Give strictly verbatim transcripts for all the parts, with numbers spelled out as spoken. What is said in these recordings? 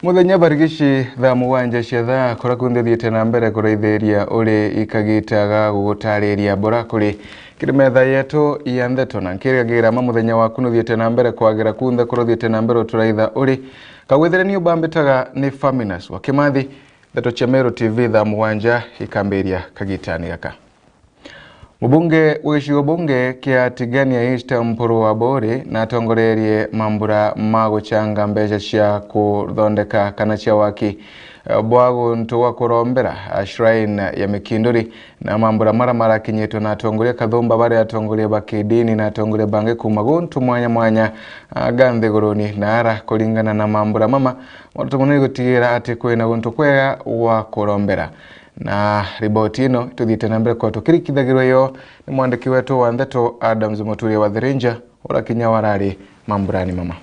Muthenya barigici thaa mugwanja cia thaa, kuria kunthe thiite na mbere kuraithiria uri ikagita ga gugutariria bura kuri kiri metha yetu ya ndeto, na nkirigagira ma muthenya waku nuthiite na mbere kwagira kunthe kuria uthiite na mbere uturaitha uri. Kagwithire ni ubambitaga ni Faminas wa Kimathi. Ndeto cia Meru T V thaa mugwanja ikambiria kagitani gaka. Mubunge wa gicigo bunge kia Tigania East Mpuru Aburi natongorerie mambura ma guchanga mbeca cia kuthondeka kana cia waki, eh, bwa guntu gwa kurombera, a shrine ya Mikinduri, na mambura mara marakinyitwe na atongoria kathumba bari atongoria ba kidini na atongoria bangi kuma guntu mwanya mwanya, a, ga nthiguruni na ara kuringana na mambura mama, muratu muno ni gutigira ati kwina guntu kwega gwa kurombera. Na riboti ino ituthiite na mbere kwa tukirikithagirwa yo ni mwandiki wetu wa ndeto Adams Muturia wa Thirinja, ura kinya warari mamburani mama.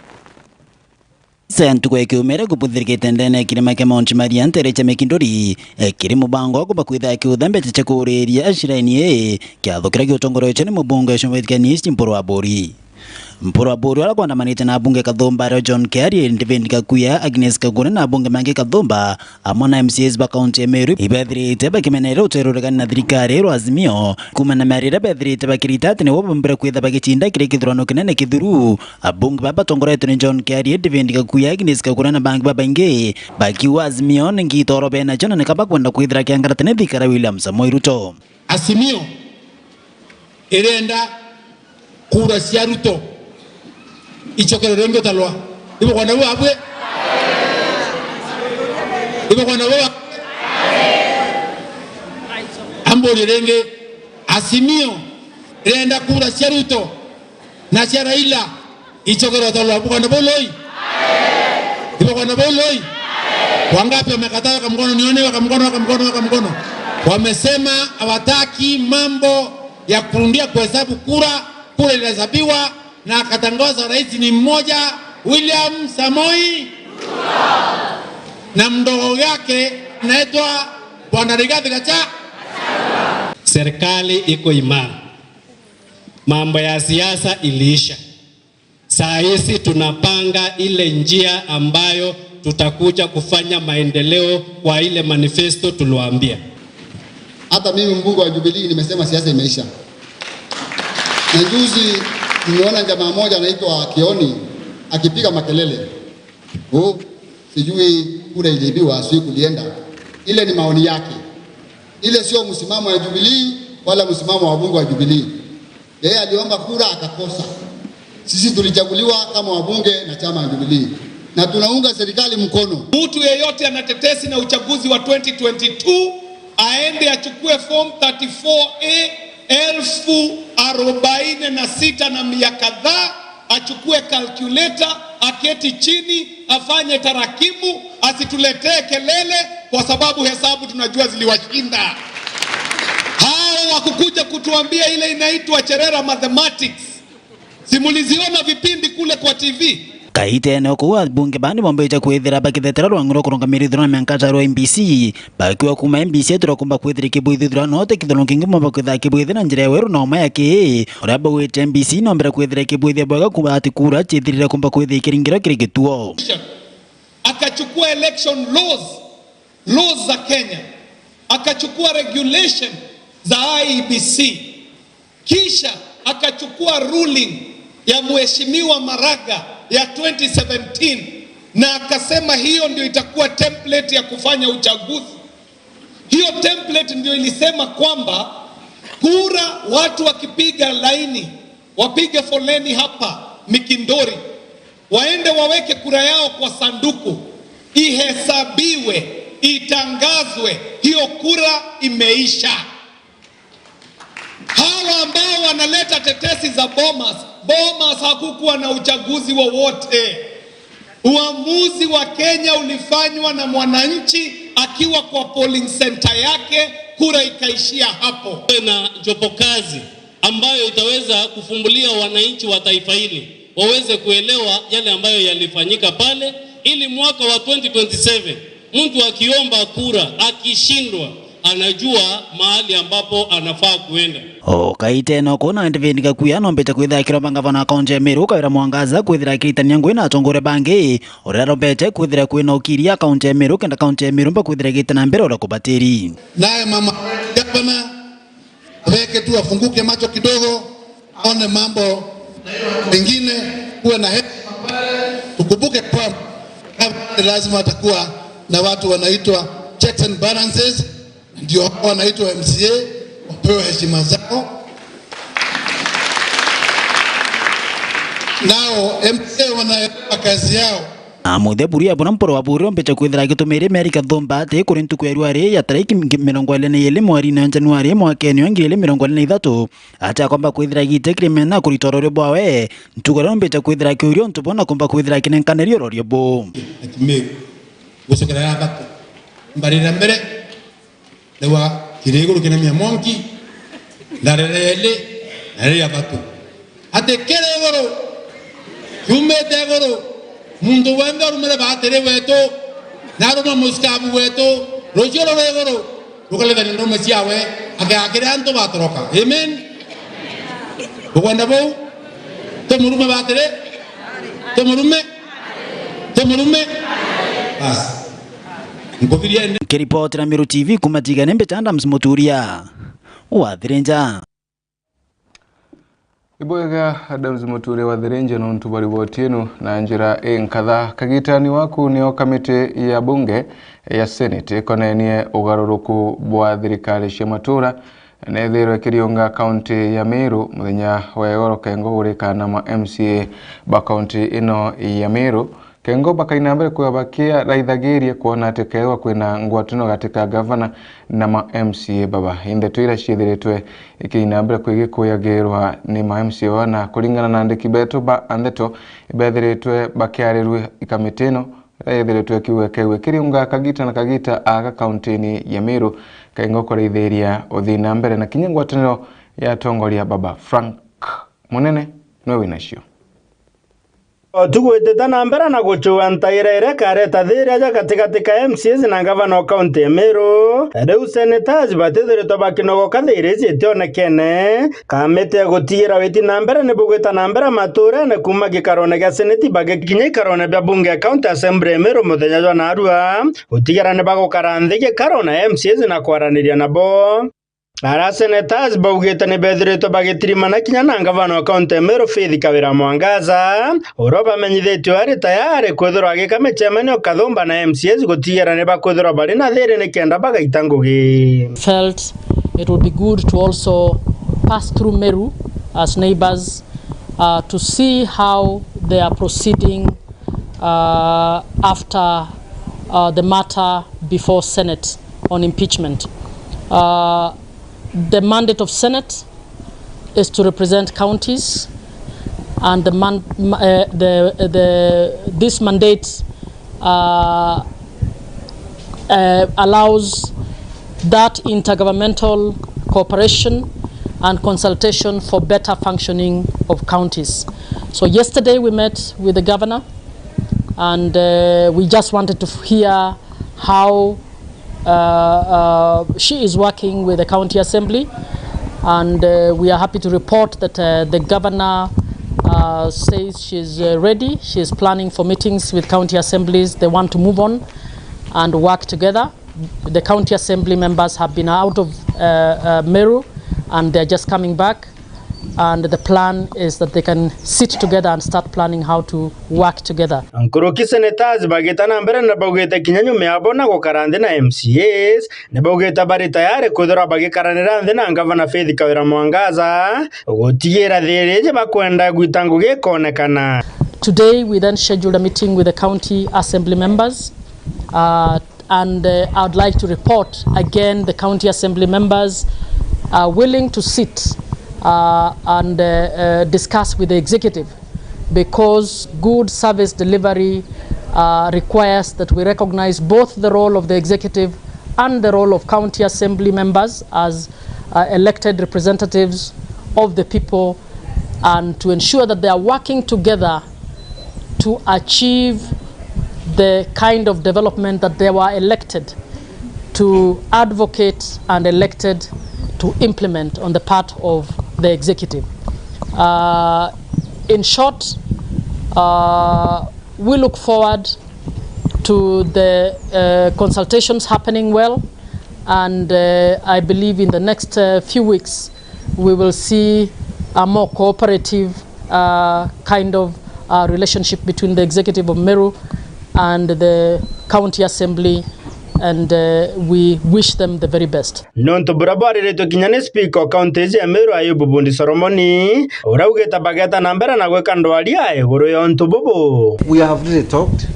Sa ya ntuku ya kiumire kubuthirikite ndene ya kirima kia Mount Maria ntere cia Mikinduri, e, kiri mubango wa kumba kwitha akiutha mbeca cia kuuriria shiraini ii, kiatho kiria giutongoretio ni mubunge wa Shomwethikania East Mpuru Aburi. Mpuru Aburi uria kwandamanite na abunge kathumba ario John Kiarie, David Gakuya, Agnes Kagure na abunge bangi kathumba, amwe na M C As ba kaunti ya Meru, ibethirite bakimeneera uteruregani na thirikari rwa Azimio. Kuuma na miario iria bethirite bakirita ati nibo bombire kwitha bagicinda kiri kithurano kinene kithuru, abunge baba batongoretwe ni John Kiarie, David Gakuya, Agnes Kagure na bangi babaingi bakiuga Azimio ni ngitoro benacio na nika bakwenda kwithira kiangaratene thikara William Samoei Ruto. Azimio irenda kura cia Ruto icokerwe ringi utalwa. Ibo kwenda bwa abwe? Ibo kwenda bwa? Amburi ringi, Azimio irenda kura cia Ruto na cia Raila icokerwe utalwa. Ibo kwenda bwa loi? Ibo kwenda bwa loi? Wangapi wamekataa? Weka mkono nione, weka mkono, weka mkono, weka mkono. Wamesema hawataki mambo ya kurudia kuhesabu kura, kura ilihesabiwa na akatangaza rais ni mmoja, William Samoei, na mdogo yake anaitwa Bwana Rigathi Gachagua. Serikali iko imara, mambo ya siasa iliisha. Saa hizi tunapanga ile njia ambayo tutakuja kufanya maendeleo kwa ile manifesto tuliwaambia. Hata mimi mbunge wa Jubilee nimesema siasa imeisha. Na juzi nimeona jamaa moja anaitwa Kioni akipiga makelele. Oh, sijui kura iliibiwa, sijui kulienda. Ile ni maoni yake. Ile sio msimamo ya Jubilee wala msimamo wa wabunge wa Jubilee. Yeye aliomba kura akakosa. Sisi tulichaguliwa kama wabunge na chama ya Jubilee. Na tunaunga serikali mkono. Mtu yeyote ana tetesi na uchaguzi wa twenty twenty-two, aende achukue form thirty-four A elfu arobaini na sita na mia kadhaa, achukue calculator, aketi chini, afanye tarakimu, asituletee kelele kwa sababu hesabu tunajua ziliwashinda. Hao wakukuja kutuambia ile inaitwa Cherera Mathematics. Si muliziona vipindi kule kwa T V? Kaitene o kuu, abunge baa ni bombite kwithira bakithetera rwang'u rwa kurungamira ithurano na mianka ajaru M B C, bakiuga kuuma M B C itirokumba kwithira ikibwithia ithurano, ti kithurano kingi mumba kwithira kibwithia na njira ya weru na uma ya kii. Uria baugite M B C nombere kwithira ikibwithia bwega kuuga ati kura ciithirire kumba kwithira ikiringirwa kiri gituo. Akachukua election laws, laws za Kenya, akachukua regulation za I E B C, kisha akachukua ruling ya Mheshimiwa Maraga ya twenty seventeen, na akasema hiyo ndio itakuwa template ya kufanya uchaguzi. Hiyo template ndio ilisema kwamba kura, watu wakipiga laini, wapige foleni hapa Mikindori, waende waweke kura yao kwa sanduku, ihesabiwe, itangazwe, hiyo kura imeisha. Hawa ambao wanaleta tetesi za Bomas, Bomas hakukuwa na uchaguzi wowote. Uamuzi wa Kenya ulifanywa na mwananchi akiwa kwa polling center yake, kura ikaishia hapo. Tuwe na jopo kazi ambayo itaweza kufumbulia wananchi wa taifa hili waweze kuelewa yale ambayo yalifanyika pale, ili mwaka wa twenty twenty-seven, mtu akiomba kura, akishindwa, anajua mahali ambapo anafaa kuenda. O kaita ino kuna David Gakuya nombete kwithira akiromba ngavana wa kaunti ya Meru Kawira Mwangaza kwithira akiritania ngugi na atongoria bangi, uria arombete kwithira kwina ukiria kaunti ya Meru kenda kaunti ya Meru mba kwithira igite na mbere uria kubatiri. Naye mama gavana, aweke tu afunguke macho kidogo, aone mambo mengine, kuwe na heshima pale. Tukumbuke kwamba gavana ni lazima atakuwa na watu wanaitwa checks and balances, ndio hao wanaitwa M C A wapewe heshima zao. Nao M C A wanaelewa kazi yao. Na Mutheburi abona mporo wa buri ombete kwithira agitumire Mary Kathumba ati kuri ntuku ya rwari ya tariki mirongo iri na iri mwerine wa Januari mwakene wa ngiri iri mirongo iri na ithatu, ati akomba kwithira agite kirimena kurita urorio bwawe, ntuku iria ombete kwithira akiuria untu bona komba kwithira akinenkaniri urorio bu. Gucokera ya thatu. Mbarira mbere, Riu kiri iguru kinamia mwanki, na riria iri, na riria ithatu. Ati kiri iguru, kiumite iguru, muntu wenthe urumire batiri wetu, na aruma mucikabu wetu, rucio ruri iguru, rukarithania ndurume ciawe, akeakire antu batoroka. Amen. Ukwenda buu? Tumurume batiri? Tumurume? Tumurume? Basi. Nkuthiria ende. Nkiripotera Meru T V kuma Tigania, mbita Adams Muturia wa Thirinja. Ibwega Adams Muturia wa Thirinja nontu bwa riboti inu na njira inkatha. Kagitani waku nio kamiti ya bunge ya Senate ikonenie ugaruruku bwa thirikari cia matura nethirwe ikiriunga kaunti ya Meru muthenya wa igoro kengo gurika na ma M C A ba kaunti ino ya Meru. Kengo bakaina mbere kwithirwa bakiaraithagiria kwona ati kethirwa kwina ngwataniro gati ka gavana na ma M C A baba. Indeto iria ciithiritwe ikiina mbere kwigikuyagirwa ni ma M C A baba, na kuringana na andiki betu ba ndeto, ibethiritwe bakiarirua i kamiti ino iria yethiritwe ikiuga kegwe kiriunga kagita na kagita aga kauntini ya Meru, kengo kuraithiria uthii na mbere na kinya ngwataniro ya atongoria baba. Frank Munene niwe winacio. O tugwitite na mbere na gucua ntaira iria ikareta thiiria ja gatigati ka M C As na ngavana o kaunti ya Meru, riu senators batithiritwe bakinogoka thiiria iji itionekene. Kamiti ya gutigira witi na mbere ni bugwita na mbere maturene kuuma gikarone gia seneti bagikinya ikarone bia bunge ya county assembly ya Meru muthenya jwa narua, gutigira ni bagukara nthi gikarone M C As na kwaraniria nabo. Ara senators baugite ni bethiritwe bagitirimana kinya na ngavana wa kaunti ya Meru Faith Kawira Mwangaza, uria bamenyithitue ari tayari kwithirwa agika micemanio kathumba na M C As gutigira ni bakwithirwa bari na thiri ni kenda bagaita ngugi. Felt it would be good to also pass through Meru as neighbors, uh, to see how they are proceeding uh, after uh, the matter before Senate on impeachment. Uh, the mandate of Senate is to represent counties, and the man, uh, the, the, this mandate uh, uh, allows that intergovernmental cooperation and consultation for better functioning of counties. So yesterday we met with the governor, and uh, we just wanted to hear how uh, uh, she is working with the county assembly, and uh, we are happy to report that uh, the governor uh, says she's uh, ready. She's planning for meetings with county assemblies. They want to move on and work together. The county assembly members have been out of uh, uh, Meru, and they're just coming back, and the plan is that they can sit together and start planning how to work together. Nkuruki senators bagita na mbere na baugite kinya nyuma yabo na gukara nthi na M C As, ni baugite bari tayari kwithirwa bagikaranira nthi na ngavana Faith Kawira Mwangaza gutigira thiri iji bakwenda gwita ngugi ikonekana. Today we then scheduled a meeting with the county assembly members, uh, and uh, I would like to report again the county assembly members are willing to sit uh, and uh, uh, discuss with the executive, because good service delivery uh, requires that we recognize both the role of the executive and the role of county assembly members as uh, elected representatives of the people, and to ensure that they are working together to achieve the kind of development that they were elected to advocate and elected to implement on the part of the executive. Uh, in short, uh, we look forward to the, uh, consultations happening well, and, uh, I believe in the next, uh, few weeks we will see a more cooperative, uh, kind of, uh, relationship between the executive of Meru and the county assembly, and, uh, we wish them the very best. Nontu bura bwariritwe kinya ni speaker o counties ya Meru, Ayubu Bundi Solomoni, uria augite bageta na mbere na gwika ndwaria iguru ya untu bubu. We have really talked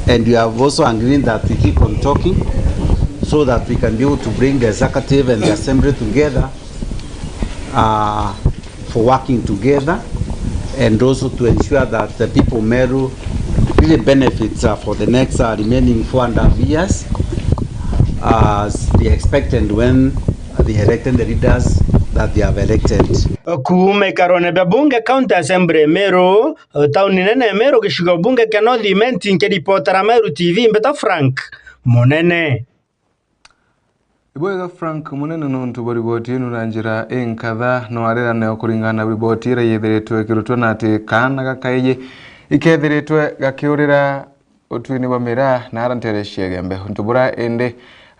and we have also agreed that we keep on talking so that we can be able to bring the executive and the assembly together, uh, for working together and also to ensure that the people of Meru really benefits, uh, for the next, uh, remaining four and a half years as they expect and when they elect the leaders that they have elected. Kuuma ikarone bia bunge County Assembly Meru, tauni nene ya Meru, gicigo bunge kia North Imenti, nkiripotera Meru T V, mbita Frank Munene. Ibwega Frank Munene nontu bwa riboti inu na njira inkatha. No arira nayo kuringana na riboti iria yithiritwe ikirutwa na ati kaana gakaiji ikethiritwe gakiurira utwini bwa miraa na ara ntere cia Igembe. Untu bura indi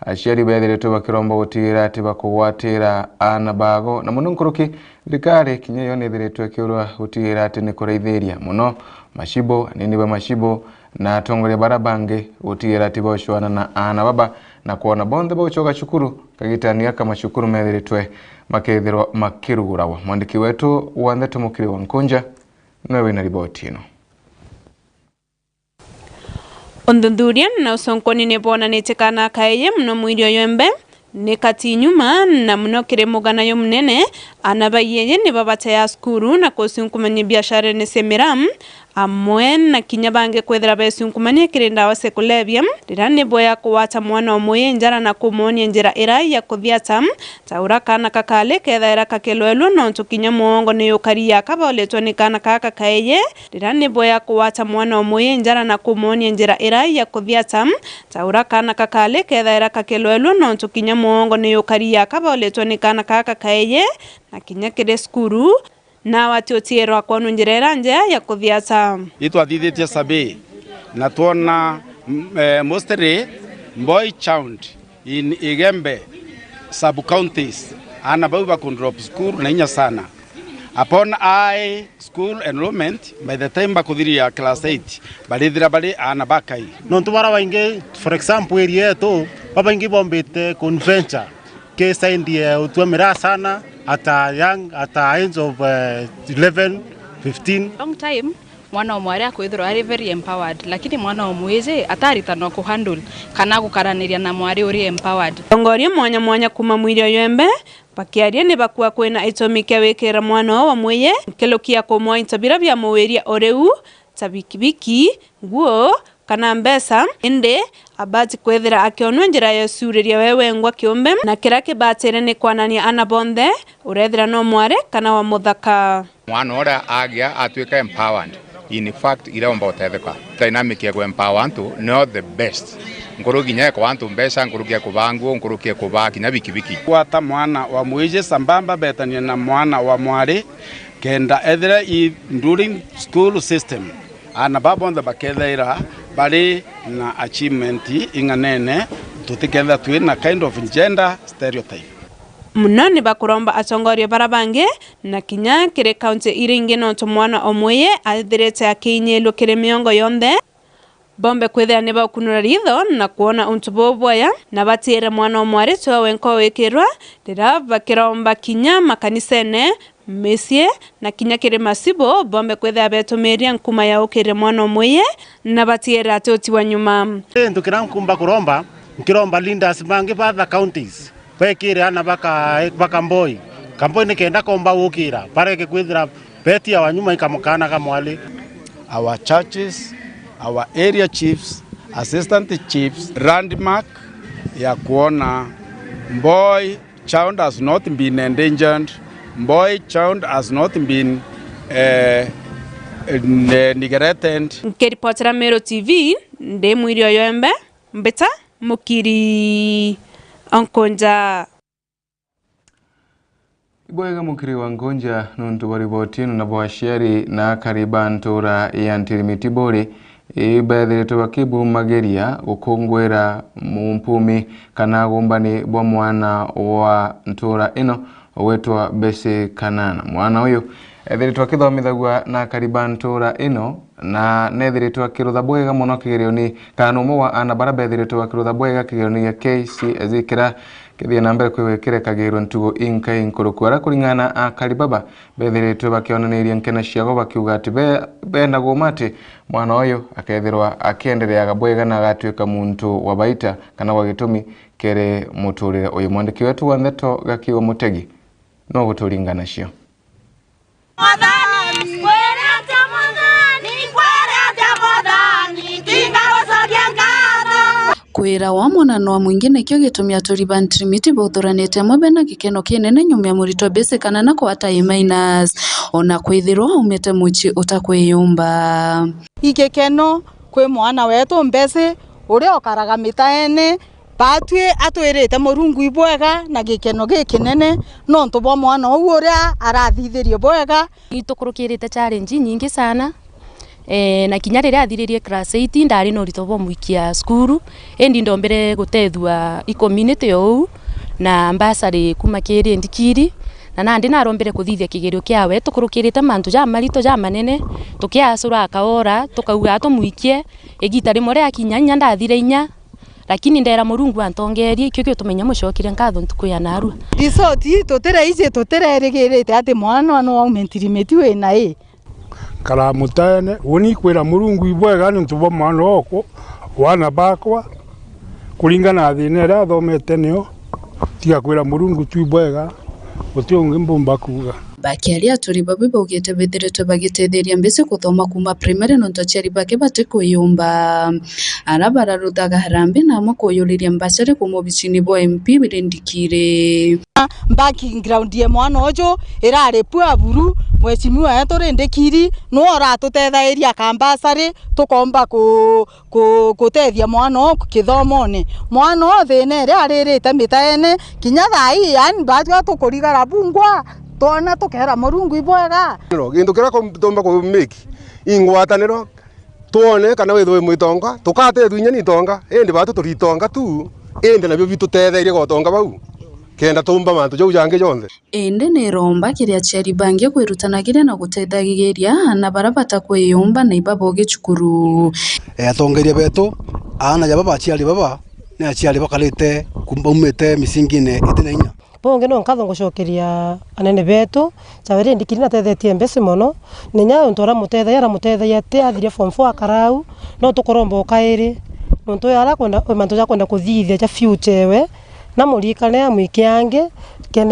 aciari bethiritwe bakiromba gutigira ati bakugwatira aana bago, na muno nkuruki thirikari kinya yo nithiritwe ikiurwa gutigira ati nikuraithiria muno macibo, anini ba macibo na atongoria bara bangi gutigira ati baucuana na aana baba na kwona bonthe baucoka cukuru kagitani gaka macukuru methiritwe makethirwa makirugurawa. Mwandiki wetu wa ndeto Mukiri wa Nkunja niwe wina riboti ino. Uthuthuria na uconkoni ni bwonanitie kana kaeje muno mwiri uyu embe ni kati nyuma, na muno kiri mugana jumunene, aana ba iyeje ni babatea cukuru na kucunkumania biasharene cia miraa, amwe na kinya bangi kwithira becunkumania kiri ndawa cia kulevya, riria ni bwea kugwata mwana umwe njara na kumwonia njira ira ya kuthiata, ta ura kaana kakali kethaira kakilwelwa nontu kinya mwongo ni yukari yakaboletwe ni kaana kaka kaeje, riria ni bwea kugwata mwana umwe njara na kumwonia njira ira ya kuthiata, ta ura kaana kakali kethaira kakilwelwa nontu kinya mwongo ni yukari yakaboletwe ni kaana kaka kaeje, na kinya kiri cukuru, nawe ati utiirwa kwonwa njira ira njea ya kuthiata. Itwathithitie survey na twona, m-, eh, mostly boy child in Igembe sub counties, aana bau bakundrop school na inya sana. Upon high school enrollment, by the time bakuthiria class eight, barithira bari aana bakai. Nontu bara baingi, for example, area yetu, babaingi bombite conventure, ke side ya utua miraa sana, at a young, at a age of, eh, eleven, fifteen. Long time, mwana o mwari akwithirwa ari very empowered, lakini mwana o mwiji ataritanwa ku handle kana gukaraniria na mwari uri empowered. Atongoria mwanya mwanya kuma mwiri uyu embe bakiaria ni bakua kwina itumi kia wikira mwana o wa mwiye nkiluki ya kumwa into bira bia muwiria o riu, ta bikibiki, nguo, kana mbeca, indi abati kwithira akionwa njira ya uciuriria we wengwa kiumbe, na kiria kibatire ni kwanania ana bonthe, urethira no mwari kana wa muthaka. Mwana uria agia atwika empowered, in fact, ireomba utetheka. Dynamic ya kuempower antu nio the best. Nkuruki kinya ekwa antu mbeca, nkuruki ekubaa nguo, nkuruki ekubaa kinya bikibiki. Gwata mwana wa mwiji sambamba betania na mwana wa mwari, kenda ethira i during school system, aana baa bonthe bakethaira bari na achievement ing'anene, tutiketha twi na kind of gender stereotype. Muno ni bakuromba atongoria bara bangi na kinya kiri kaunti iria ingi, nontu mwana o mwiye athirite akiinyilua kiri miongo yonthe, bombe kwithira ni baukunura ritho na kwona untu buu bwaya, na batiire mwana o mwari twe wenka wikirwa, riria bakiromba kinya makanisene, micii, na kinya kiri macibu, bombe kwithira betumiria nkuma ya ukiria mwana o mwiye, na batiire ati utiwa nyuma. Kintu kiria nkumba kuromba, nkiromba leaders bangi ba other counties bekire ana baka, baka Mboi. Kamboi ni kenda komba gukira, bareke kwithira betia wa nyuma ikamukana kamwali. Our churches, our area chiefs, assistant chiefs, landmark ya kuona Mboi child has not been endangered, Mboi child has not been, eh, ne-, neglected. Nkiripotera Meru T V, ndi Mwiri Oyo Embe, mbita Mukiri Onkonja. Ibwega Mukiri wa Ngonja nuntu bwa riboti ino, nabo aciari na akari ba ntuura ya Ntirimiti Buri, i, beethiritwe bakibumagiria gukungwira mumpumi kana agumbani bwa mwana wa ntuura ino ugwitwa Besi Kanana. Mwana uyu eethiritwe akithomithagua na akari ba ntuura ino, na neethiritwe akirutha bwega mono kigerioni, kana ni umwe wa aana baria beethiritwe bakirutha bwega kigerioni gia K C S E kiria kithie na mbere kwigwa kirekagirwa ntugo inkai nkuruku. Aria kuringana na akari baba, beethiritwe bakionaniria nkena ciao bakiuga ati be-, benda guuma ati mwana uyu akethirwa akiendereaga bwega na agatwika muntu wa baita kana wa gitumi kiri muturire uyu. Mwandiki wetu wa ndeto Gakiwa Mutegi no guturingana cio. Mwathani, kwirite Mwathani, kwirite Mwathani, tinga gucokia nkatho. Kwira wa mwana no mwingi nikio gitumi aturi ba Ntirimiti bauthuranite amwe bena gikeno kinene nyuma ya muritwa Besi Kanana kwata A minus, ona kwithirwa aumite mucii utakwiyumba. I gikeno kwi mwana wetu Besi, uria ukaraga mitaene, Baatui atwirite Murungu ibwega na gikeno gikinene nontu bwa mwana uu uria arathithirie bwega. Itukurukirite challenge nyingi sana, eh, na kinya riria athiririe class eight, ndari na urito bwa mwikia cukuru, indi ndombire gutethua i community o uu na bursary kuma kiri ndikiri, na nandi narombire kuthithia kigerio kiawe. Tukurukirite mantu jamarito jamanene, tukiacura akaora, tukauga tumwikie, igita rimwe riakinya inya ndathire inya, Lakini ndeera Murungu antongeerie, ikio gio tumenya mucokeria nkatho ntuku ya naarua. Result ii tutire iji, tutirerigirite ati mwana no aume Ntirimiti wina ii. Nkara mutaene, uni kwira Murungu ibwega niuntu bwa mwana oku, wana bakwa, kuringana na thina iria athomete nio, tiga kwira Murungu tu ibwega, guti ungi mbumba kuuga. Bakiaria aturi babu baugite bethiritwe bagitetheria Mbisi kuthoma kuuma primary nontu aciari bake batikwiyumba. Ara bararuthaga harambee na amwe kuyuriria mbacare kuuma obicini bwa M P Willy Ndikiri. Background ya mwana uju irari pua buru, mheshimiwa wetu Ndikiri niwe uratutethairia kambacari tukomba ku-, ku-, gutethia mwana uu kithomone. Mwana uu thina iria aririte mitaene, kinya thaa ii, yaani, baatwi tukurigara bungwa, twona tukeera Murungu ibwega. Gintu kiria kum-, tumba ku make ingwataniro, twone kana withwe wi mwitonga, tukatethua inya ni itonga, indi baatwi turi itonga tu, indi nabio bitutetherie gotonga bau, kenda tumba mantu jau jangi jonthe. Indi ni iromba kiri aciari bangi kwirutanagiria na gutethagiria aana baria batakwiyumba na ibabo gicukuru. E, atongeria betu, aana ja baba, aciari baba, ni aciari bakarite ku-, baumite micingine iti na inya. Bungi no nkatho ngucokeria anene betu, ja Willy Ndikiri natethetie Mbisi mono, na inya untu aramutethagia, aramutethagia ati athiria form four akarau, no tukuromba o kairi, nontu we arakwenda, mantu ja kwenda kuthithia ja future ewe, na murikane amwikia angi, kenda inya